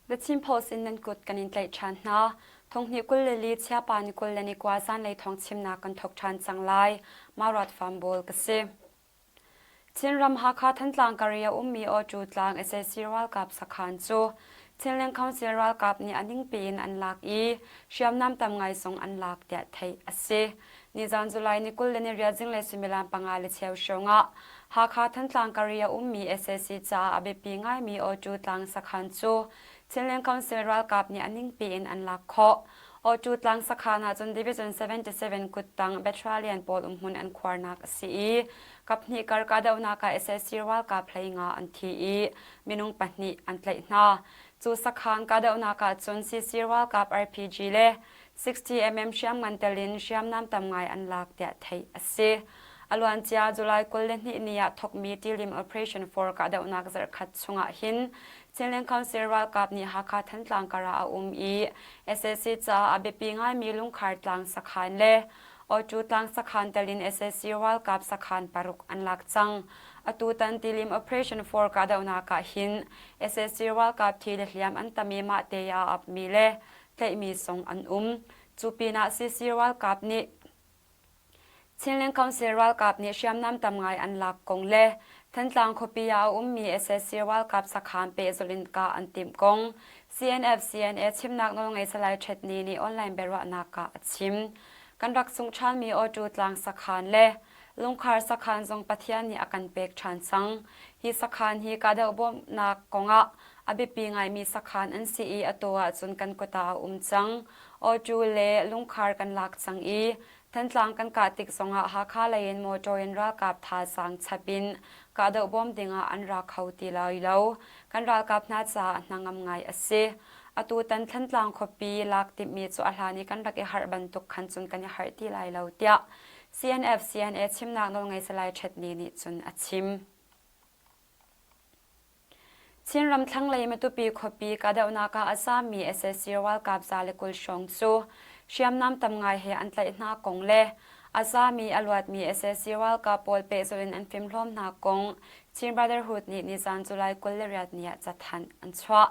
The Chin Post in nan kut kan in tlaih ṭhan hna. Thonghnih 24 chiapa ni 29 zanlei thawng chimnak kan thawk ṭhan cang lai. Marat Farm Bawl ka si. Chinram Hakha Thantlang kar i a ummi Awṭu tlang sac ralkap sakhan cu Chinland Council ralkap nih a ningpi in an lak i hriamnam tam ngai zong an lak tiah theih a si. Nizan July ni 28 zinglei suimilam panga le cheu hrawng ah Hakha Thantlang kar i a ummi sac caah a biapi ngaimi Awṭu tlang sakhan cu Chinland Council ralkap nih a ningpi in an lak khawh. Awṭu tlang sakhan ah cun Division 77 kuttang Battalion pawl umhmun an khuarnak a si i kaphnih kar kahdohnak ah sac ralkap 15 an thi i minung pahnih an tlaih hna. Cu sakhan kahdohnak ah cun CC ralkap RPG le 60mm hriamngan tel in hriamnam tam ngai an lak tiah theih a si. A luancia July 22 ni ah thawkmi Tilim Operation 4 kahdohnak zarhkhat chungah hin Chinland Council ralkap nih Hakha Thantlang kar ah a um i sac caah a biapi ngaimi Lungkhar tlang sakhan le Awṭu tlang sakhan tel in sac ralkap sakhan paruk an lak cang. Atutan Tilim Operation 4 kahdohnak ah hin sac ralkap thi le hliam an tam i mahte ah a apmi le tlaihmi zong an um. Cu pinah CC ralkap nih Chinland Council ralkap nih hriamnam tam ngai an lak kong le Thantlang khuapi ah a ummi sac ralkap sakhan pehzulh in kah an timh kong CNF CNA chimnak nawlngei Salai Htet Ni nih online biaruahnak ah a chim. Kan rak sungh ṭhanmi Awṭu tlang sakhan le Lungkhar sakhan zong Pathian nih a kan pek ṭhan cang. Hi sakhan hi kahdoh bawmhnak kongah a biapi ngaimi sakhan an si i atu ahcun kan kut ah a um cang. Awṭu le lungkhar kan lak cang i Thantlang kan kah tik zongah Hakha lei in motor in ralkap thazaang chap in kahdoh bawm dingah an ra kho ti lai lo. Kan ralkap hna caah hnangam ngai a si. Atutan Thantlang khuapi lak timhmi cu a hlan i kan rak i harh bantuk khan cun kan i harh ti lai lo tiah CNF CNA chimnak nawlngei Salai Htet Ni nih cun a chim. Chinram thlanglei Matupi khuapi kahdohnak ah a zaammi sac ralkap 120 hrawng cu hriamnam tam ngai he an tlaih hna kong le a zaami a luatmi sac ralkap pawl pehzulh in an fimhlawm hna kong Chin Brotherhood nih nizan July 28 ni ah cathanh an chuah.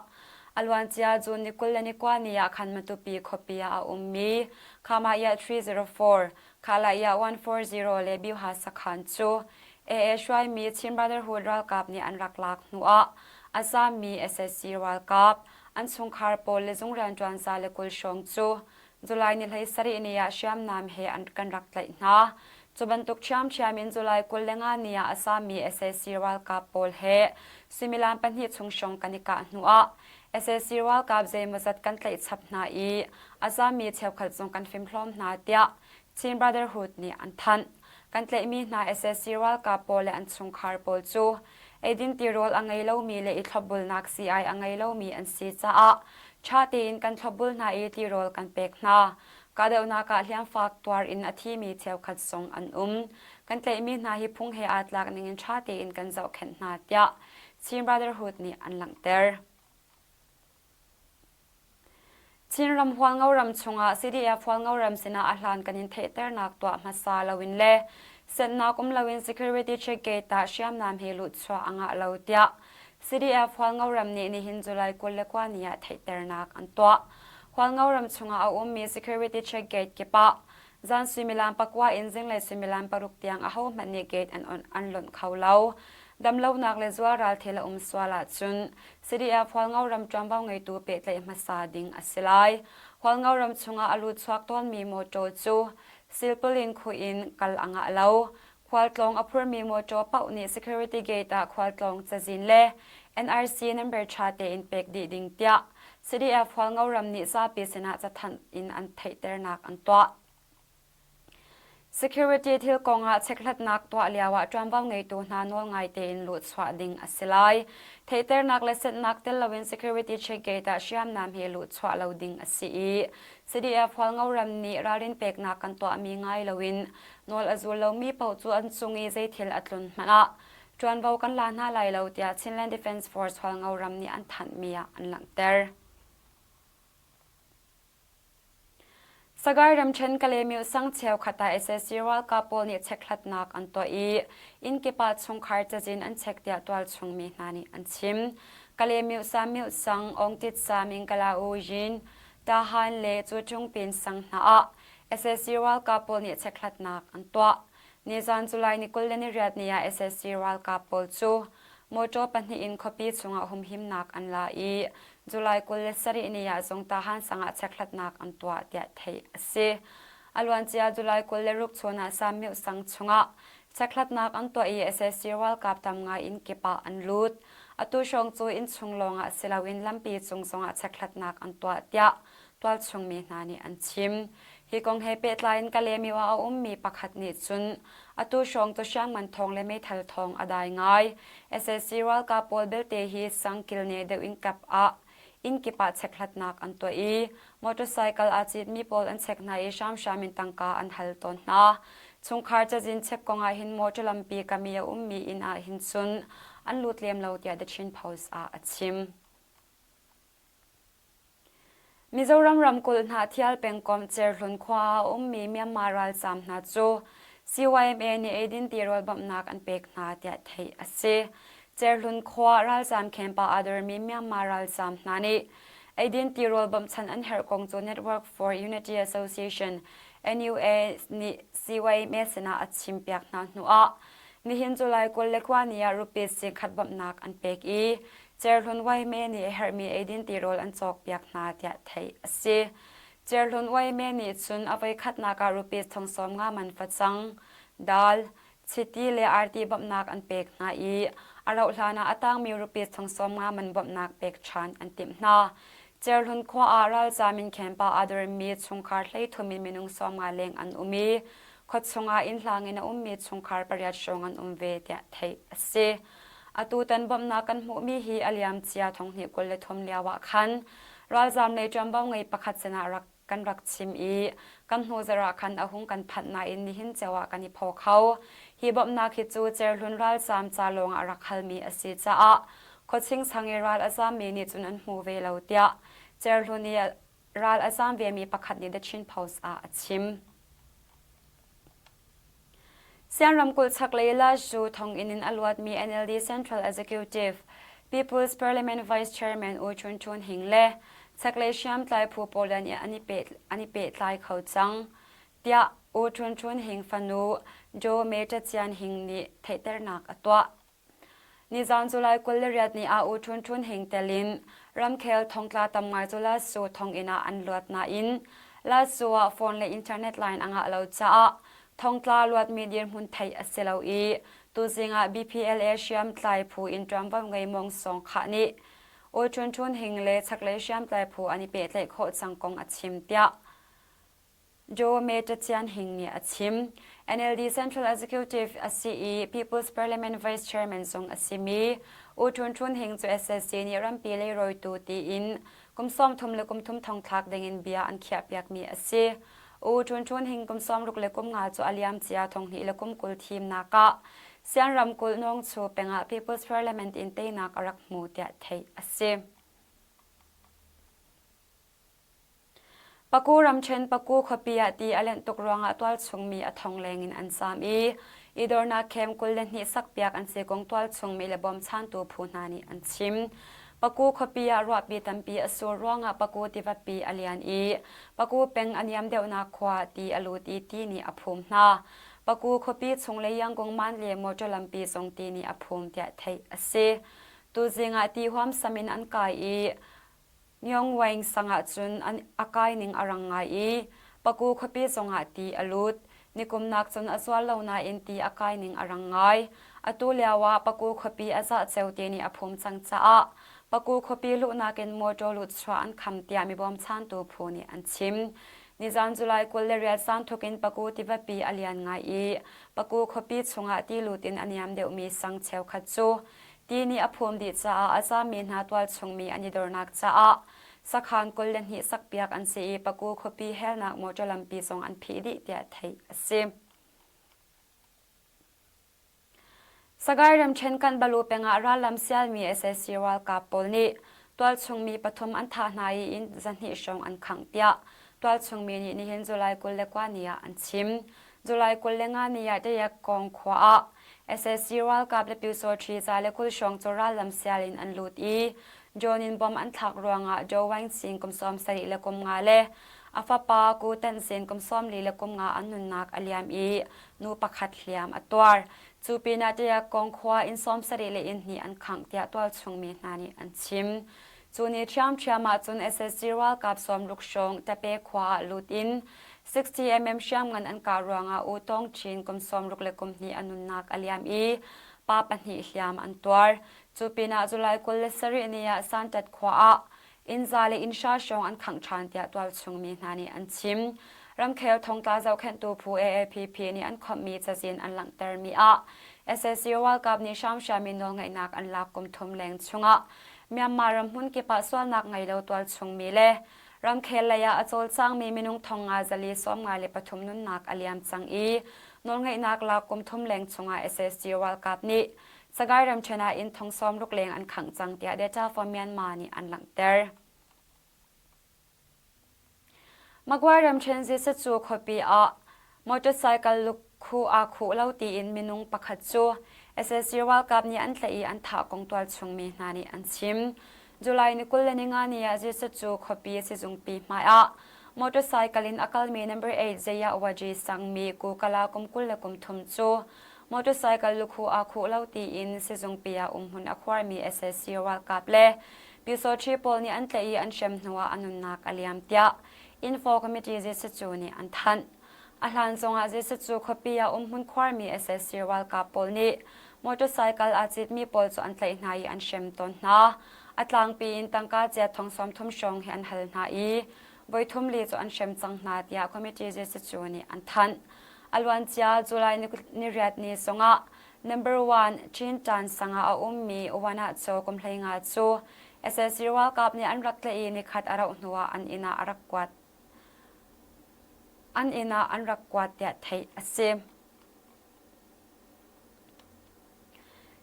A luancia June ni 29 ni ah khan Matupi khuapi ah a ummi Khamah 304, Khalaya 140 le Byuha sakhan cu AA hruaimi Chin Brotherhood ralkap nih an rak lak hnuah a zaammi sac ralkap, an chungkhar pawl le zung rianṭuan 120 hrawng cu July ni 17 ni ah hriamnam he an kan rak tlaih hna. Cu bantuk ṭhiamṭhiam in July 25 ni ah a zaammi sac ralkap pawl he suimilam pahnih chung hrawng kan i kah hnuah sac ralkap zeimawzat kan tlaih chap hna i a zaammi cheukhat zong kan fimhlawm hna tiah Chin Brotherhood nih an thanh. Kan tlaihmi hna sac ralkap pawl le an chungkhar pawl cu eidin tirawl a ngei lomi le i thlopbulnak sii-ai a ngei lomi an si caah ṭha tein kan thlopbul hna i tirawl kan pek hna. Kahdohnak ah hliamfak tuar in a thimi cheukhat zong an um. Kan tlaihmi hna hi phung he aa tlak ningin ṭha tein kan zohkhenh hna tiah Chin Brotherhood nih an langhter. Chinram Hualngoram chungah CDF Hualngoram sinah a hlan kan in theihternak tuah hmasa loin le sennak um loin security check gate ah hriamnam he luhchuah a ngah lo tiah CDF Hualngoram nih nihin July 29 ni ah theihternak an tuah. Hualngoram chungah a ummi security check gate kip ah Zan suimilam pakua in zinglei suimilam paruk tiang ahohmanh nih gate an on an lonh kho lo. Damlonak le zualral thil a um sual ahcun CDF Hualngo ram ṭuanvo ngeitu pehtlaih hmasa ding a si lai. Hualngo ram chungah a lutchuak tawnmi mawṭaw cu silpauline khuh in kal a ngah lo. Khualtlawng a phurmi mawṭaw paoh nih security gate ah khualtlawng cazin le NRC number ṭha tein pek dih ding tiah CDF Hualngo ram nih zapi sinah cathanh in an theihternak an tuah. Security thil kongah chekhlatnak tuah lioah ṭuanvo ngeitu hna nawl ngai tein luhchuah ding a si lai. Theihternak le senhnak tel loin security check gate ah hriamnam he luhchuah lo ding a si i CDF Hualngo ram nih ralrin peknak kan tuahmi ngai loin nawl a zul lomi paoh cu an cung i zeithil a tlun hmanh ah ṭuanvo kan la hna lai lo tiah Chinland Defence Force Hualngo ram nih an thanhmi ah an langhter. Sagaing ramṭhen Kalaymyo sang cheukhat ah sac ralkap pawl nih chekhlatnak an tuah i inn kip ah chungkhar cazin an chek tiah tualchung mi hna nih an chim. Kale Sa Myo Sang, Ongtit Sa Mingkala U Yin, Tahan le Cuchungpin sang hna ah sac ralkap pawl nih chekhlatnak an tuah. Nizan July ni 28 ni ah sac ralkap pawl cu motor pahnih in khuapi chungah humhimnak an la i July 27 ni ah zong Tahan sang ah chekhlatnak an tuah tiah theih a si. A luancia July 26 chun ah Samyuh sang chungah chekhlatnak an tuah i sac ralkap tam ngai inn kip ah an lut. Atu hrawng cu innchung lawngah si loin lampi cung zongah chekhlatnak an tuah tiah tualchung mi hna nih an chim. Hi kong he pehtlai in Kalaymyo ah a ummi pakhat nih cun atu hrawng cu hriamngan thawng le meithal thawng a dai ngai. Sac ralkap pawl belte hi sang kilne deuh in kap ah inn kip ah chekhlatnak an tuah i motorcycle aa citmi pawl an chek hna i hramhram in tangka an hal tawn hna. Chungkhar cazin chek kong ah hin motor lampi kam i a ummi inn ah hin cun an lut lem lo tiah The Chin Post ah a chim. Mizoram ramkulh Hnahthial pengkomh Cerhlun khua ah a ummi Myanmar ralzaam hna cu CYMA nih eidin tirawl bawmhnak an pek hna tiah theih a si. Cerhlun khua ralzaam camp ah aa dormi Myanmar ralzaam hna nih eidin tirawl bawmhchanh an herh kong cu Network for Unity Association NUA nih CYMA sinah a chimpiak hna hnuah nihin July 22 ni ah rupees singkhat bawmhnak an pek i Cerhlun Uaime nih a herhmi eidin tirawl an cawkpiak hna tiah theih a si. Cerhlun Uaime nih cun a voikhatnak ah rupees thong 50 man facang, dal, chiti le arti bawmhnak an pek hna i a rauh hlan ah a tangmi rupees thong 50 man bawmhnak pek ṭhan an timh hna. Cerhlun khua ah ralzaam in camp ah aa dormi chungkhar 33 in minung 50 leng an um i khuachung ah inn hlang in a ummi chungkhar pariat hrawng an um ve tiah theih a si. Atutan bawmhnak kan hmuhmi hi a liamcia 2023 lio ah khan ralzaam lei ṭuanvo ngei pakhat sinah rak kan rak chim i kan hnu zarh ah khan a hung kan phanh nain nihin cio ah kan i phaw kho. Hi bawmhnak hi cu Cerhlun ralzaam ca lawngah rak halmi a si caah khuaching sang i ral a zaammi nih cun an hmu ve lo tiah Cerhlun i ral a zaam vemi pakhat nih The Chin Post ah a chim. Sian ramkulh chaklei Laszu thonginn in a luatmi NLD Central Executive, People's Parliament Vice Chairman U Chun Chun Hing le chaklei hriamtlai phu pawl an i pehtlai kho cang, tiah U Chun Chun Hing fanu Joe Me Ṭa Hing nih theihternak a tuah. Nizaan July 28 ni ah U Htun Htun Hing tel in ramkhel thongtla tam ngai cu Lassu thonginn ah an luat nain Lassu ah phone le internet line a ngah lo caah thongtla luatmi dirhmun theih a si lo i tuzing ah BPLA hriamtlai phu in ṭuanvo ngei Mong Sawng Khah nih U Htun Htun Hing le chaklei hriamtlai phu an i pehtlaih khawh cang kong a chim tiah Joe Metachian Hing nih a chim. NLD Central Executive a si i People's Parliament Vice Chairman zong a simi U Htun Htun Hing cu SSC nih rampi leirawitu tiin kum 30 le kum thum thongthlak dingin bia an khiahpiakmi a si. U Htun Htun Hing kum 60 le kum nga cu a liamcia thonghnih le kum 20 thimnak ah Sian ramkulh Nawngchu pengah People's Parliament in teinak a rak hmu tiah theih a si. Paku ramṭhen Paku khuapi ah ti a lenh tuk ruangah tualchung mi a thong lengin an zaam i i dornak camp 22 sakpiak an si kong tualchung mi le bawmchantu phu hna nih an chim. Paku khuapi ah ruahpi tampi a sur ruangah Paku tivapi a lian i Paku peng a niam deuhnak khua ah ti a lut i ti nih a phum hna. Paku khuapi chung le Yangon Manle motor lampi zong ti nih a phum tiah theih a si. Tuzing ah ti huamsam in an kai i Myongwaing sang ahcun a kai ning a rang ngai i Paku khuapi zongah ti a lut. Nikum nak cun a zual lo nain ti a kai ning a rang ngai. Atu lio ah Paku khuapi a zah ceu ti nih a phum cang caah Paku khuapi luhnak in motor lutchuah an kham tiah mi bawmchantu phu nih an chim. Nizan July 28 zan thuk in Paku tivapi a lian ngai i Paku khuapi chungah ti lut in a niam deuhmi sang cheukhat cu Ti nih a phum dih caah a zaammi hna tualchungmi an i dornak caah sakhan 22 sakpiak an si i Paku khuapi helnak motor lampi zong an phih dih tiah theih a si. Sagaing ramṭhen Kanbalu peng ah rallam sialmi sac ralkap pawl nih tualchungmi pathum an thah hna i inn 200 hrawng an khangh tiah tualchungmi nih nihin July 29 ni ah an chim. July 25 ni ah Dayak Kong khua ah. Sac ralkap le Pyusawṭhi ca le 20 hrawng cu rallam sial in an lut i drone in bomb an thlak ruangah Joe Wang Sing kum 73 le a fapa Ku Tan Sin kum 43 an nunnak a liam i nu pakhat hliam a tuar. Cu pinah Tiakong khua inn 70 le inn hnih an khangh tiah tualchung mi hna nih an chim. Cu ni ṭhiamṭhiam ahcun sac ralkap sawmruk hrawng Tape khua ah lut in 60mm hriamngan an kah ruangah U Tawng Chin kum 62 a nunnak a liam i pa pahnih hliam an tuar. Cu pinah July 27 ni ah Santat khua ah inn za le inn hra hrawng an khangh ṭhan tiah tualchung mi hna nih an chim. Ramkhel thongtla zohkhenhtu phu AAPP nih an khawmhmi cazin an langhtermi ah sac ralkap nih hramhram in nawlngeihnak an lak kum thum leng chungah Myanmar ram hmunkip ah sualnak ngei lo tualchungmi le ramkhel lei ah a cawlcangmi minung thong nga zali 53 nunnak a liam cang i nawlngeihnak lak kum thum leng chungah sac ralkap nih Sagaing ramṭhen ah inn thong 60 leng an khangh cang tiah Data for Myanmar nih an langhter. Magway ramṭhen Zisacu khuapi ah motorcycle lukhu aa khuh lo tiin minung pakhat cu sac ralkap nih an tlaih i an thah kong tualchung mi hna nih an chim. July ni 25 ni ah Zisacu khuapi sizungpi hmai ah motorcycle in a kalmi number 8 Zaya Waji sangmi Kukala kum 23 cu motorcycle lukhu aa khuh lo tiin sizungpi ah umhmun a khuarmi sac ralkap le Pyusawṭhi pawl nih an tlaih i an hrem hnuah a nunnak a liam tiah Info Committee Zisacu nih an thanh. A hlan zongah Zisacu khuapi ah umhmun khuarmi sac ralkap pawl nih motorcycle aa citmi pawl cu an tlaih hna i an hrem tawn hna. A tlangpi in tangka cia thong 30 hrawng hi an hal hna i voi thum li cu an hrem cang hna tiah Committee Zisacu nih an thanh. A luancia July ni riat ni zongah Number one, Chin Tan sang ah a ummi Uwanah cu kum 15 cu sac ralkap nih an rak tlaih i nikhat a rauh hnuah an inn ah a rak kuat. An inn ah an rak kuat tiah theih a si.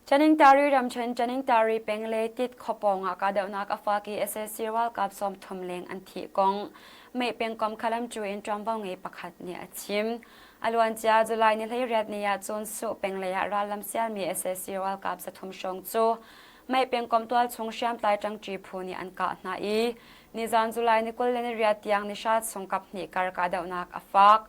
Chaningtari ramṭhen Chaningtari peng le Tit khuapawng ah kahdohnak a fak i sac ralkap 30 leng an thih kong Mei pengkomh Khalamcu in ṭuanvo ngei pakhat nih a chim. A luancia July ni 18 ni ah cun Suh peng lei ah rallam sialmi sac ralkap 300 hrawng cu Mei pengkomh tualchung hriamtlai ṭangṭi phu nih an kah hna i nizan July ni 28 tiang ni hra chung kaphnih kar kahdohnak a fak.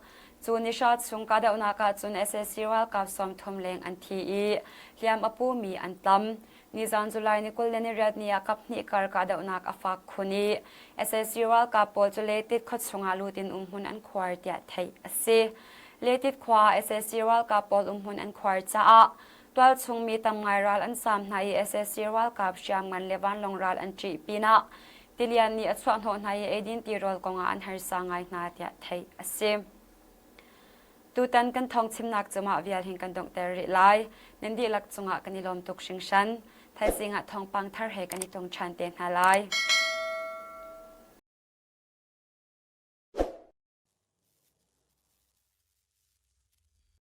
Cu ni hra chung kahdohnak ah cun sac ralkap 30 leng an thi i hliam a pumi an tam. Nizan July ni 28 ni ah kaphnih kar kahdohnak a fak khun i sac ralkap pawl cu Letit khua chungah lut in umhmun an khuar tiah theih a si. Letit khua ah sac ralkap pawl umhmun an khuar caah tualchung mi tam ngai ral an saam hna i sac ralkap hriamngan le vanlawng ral an ṭih pinah tilian nih a chuahhnawh hna i eidin tirawl kongah an harsa ngai hna tiah theih a si. Tutan kan thawngchimnak cu mah vial hin kan donghter rih lai. Nan dihlak cungah kan i lawm tuk hringhran. Thaizing ah thawngpang thar he kan i tong ṭhan te hna lai.